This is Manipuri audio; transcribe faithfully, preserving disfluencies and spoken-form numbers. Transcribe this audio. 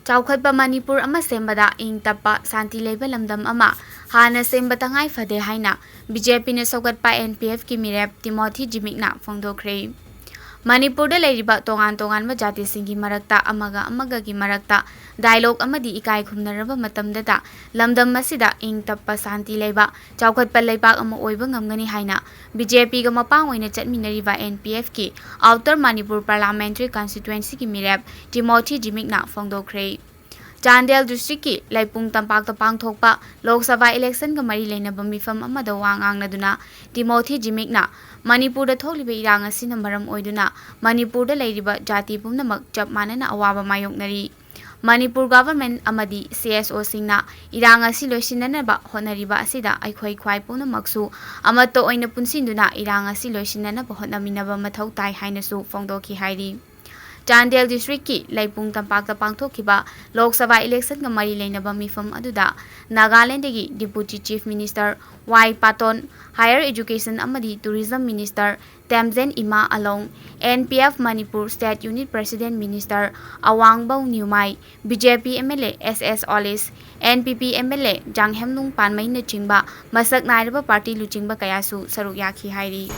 ꯆꯥꯎꯈꯠꯄ ꯃꯅꯤꯄꯨꯔ ꯑꯃ ꯁꯦꯝꯕꯗ ꯏꯪ ꯇꯞꯄ, ꯁꯥꯟꯇꯤ ꯂꯩꯕ ꯂꯝꯗꯝ ꯑꯃ ꯍꯥꯟꯅ ꯁꯦꯝꯕ ꯇꯉꯥꯏ ꯐꯗꯦ ꯍꯥꯏꯅ ꯕꯤ ꯖꯦ ꯄꯤꯅ ꯁꯧꯒꯠꯄ ꯑꯦꯟ ꯄꯤ ꯑꯦꯐꯀꯤ ꯃꯤꯔꯦꯞ ꯇꯤꯃꯣꯊꯤ ꯖꯤꯃꯤꯛꯅ ꯐꯣꯡꯗꯣꯛꯈ꯭ꯔꯦ꯫ ꯃꯅꯤꯄꯨꯔꯗ ꯂꯩꯔꯤꯕ ꯇꯣꯉꯥꯟ ꯇꯣꯉꯥꯟꯕ ꯖꯥꯇꯤꯁꯤꯡꯒꯤ ꯃꯔꯛꯇ ꯑꯃꯒ ꯑꯃꯒꯒꯤ ꯃꯔꯛꯇ dialogue ꯑꯃꯗꯤ ꯏꯀꯥꯏ ꯈꯨꯝꯅꯔꯕ ꯃꯇꯝꯗꯇ ꯂꯝꯗꯝ ꯑꯁꯤꯗ ꯏꯪ ꯇꯞꯄ, ꯁꯥꯟꯇꯤ ꯂꯩꯕ, ꯆꯥꯎꯈꯠꯄ ꯂꯩꯕꯥꯛ ꯑꯃ ꯑꯣꯏꯕ ꯉꯝꯒꯅꯤ ꯍꯥꯏꯅ ꯕꯤ ꯖꯦ ꯄꯤꯒ ꯃꯄꯥꯡ ꯑꯣꯏꯅ ꯆꯠꯃꯤꯟꯅꯔꯤꯕ ꯑꯦꯟ ꯄꯤ ꯑꯦꯐꯀꯤ Outer Manipur Parliamentary Constituencyꯒꯤ ꯃꯤꯔꯦꯞ ꯇꯤꯃꯣꯊꯤ ꯖꯤꯃꯤꯛꯅ ꯐꯣꯡꯗꯣꯛꯈ꯭ꯔꯦ꯫ ꯆꯥꯟꯗꯦꯜ districtꯀꯤ ꯂꯩꯄꯨꯡ ꯇꯝꯄꯥꯛꯇ ꯄꯥꯡꯊꯣꯛꯄ ꯂꯣꯛ ꯁꯚꯥ electionꯒ ꯃꯔꯤ ꯂꯩꯅꯕ ꯃꯤꯐꯝ ꯑꯃꯗ ꯋꯥ ꯉꯥꯡꯂꯗꯨꯅ ꯇꯤꯃꯣꯊꯤ ꯖꯤꯃꯤꯛꯅ ꯃꯅꯤꯄꯨꯔꯗ ꯊꯣꯛꯂꯤꯕ ꯏꯔꯥꯡ ꯑꯁꯤꯅ ꯃꯔꯝ ꯑꯣꯏꯗꯨꯅ ꯃꯅꯤꯄꯨꯔꯗ ꯂꯩꯔꯤꯕ ꯖꯥꯇꯤ ꯄꯨꯝꯅꯃꯛ ꯆꯞ ꯃꯥꯟꯅꯅ ꯑꯋꯥꯕ ꯃꯥꯌꯣꯛꯅꯔꯤ꯫ ꯃꯅꯤꯄꯨꯔ government ꯑꯃꯗꯤ C S Oꯁꯤꯡꯅ ꯏꯔꯥꯡ ꯑꯁꯤ ꯂꯣꯏꯁꯤꯟꯅꯅꯕ ꯍꯣꯠꯅꯔꯤꯕ ꯑꯁꯤꯗ ꯑꯩꯈꯣꯏ ꯈ꯭ꯋꯥꯏ ꯄꯨꯝꯅꯃꯛꯁꯨ ꯑꯃꯠꯇ ꯑꯣꯏꯅ ꯄꯨꯟꯁꯤꯟꯗꯨꯅ ꯏꯔꯥꯡ ꯑꯁꯤ ꯂꯣꯏꯁꯤꯟꯅꯅꯕ ꯍꯣꯠꯅꯃꯤꯟꯅꯕ ꯃꯊꯧ ꯇꯥꯏ ꯍꯥꯏꯅꯁꯨ ꯐꯣꯡꯗꯣꯛꯈꯤ ꯍꯥꯏꯔꯤ꯫ ꯆꯥꯟꯗꯦꯜ districtꯀꯤ ꯂꯩꯄꯨꯡ ꯇꯝꯄꯥꯛꯇ ꯄꯥꯡꯊꯣꯛꯈꯤꯕ ꯂꯣꯛ ꯁꯚꯥ electionꯒ ꯃꯔꯤ ꯂꯩꯅꯕ ꯃꯤꯐꯝ ꯑꯗꯨꯗ ꯅꯥꯒꯥꯂꯦꯟꯗꯒꯤ Deputy Chief Minister ꯋꯥꯏ ꯄꯥꯇꯣꯟ, Higher Education ꯑꯃꯗꯤ Tourism Minister ꯇꯦꯝꯖꯦꯟ ꯏꯃꯥ ꯑꯂꯣꯡ, N P F Manipur State Unit President Minister ꯑꯋꯥꯡꯕꯧ ꯅ꯭ꯌꯨꯃꯥꯏ, B J P M L A S S ꯑꯣꯂꯤꯁ, N P P M L A ꯖꯥꯡꯍꯦꯝꯂꯨꯡ ꯄꯥꯟꯃꯩꯅꯆꯤꯡꯕ ꯃꯁꯛ ꯅꯥꯏꯔꯕ party ꯂꯨꯆꯤꯡꯕ ꯀꯌꯥꯁꯨ ꯁꯔꯨꯛ ꯌꯥꯈꯤ ꯍꯥꯏꯔꯤ꯫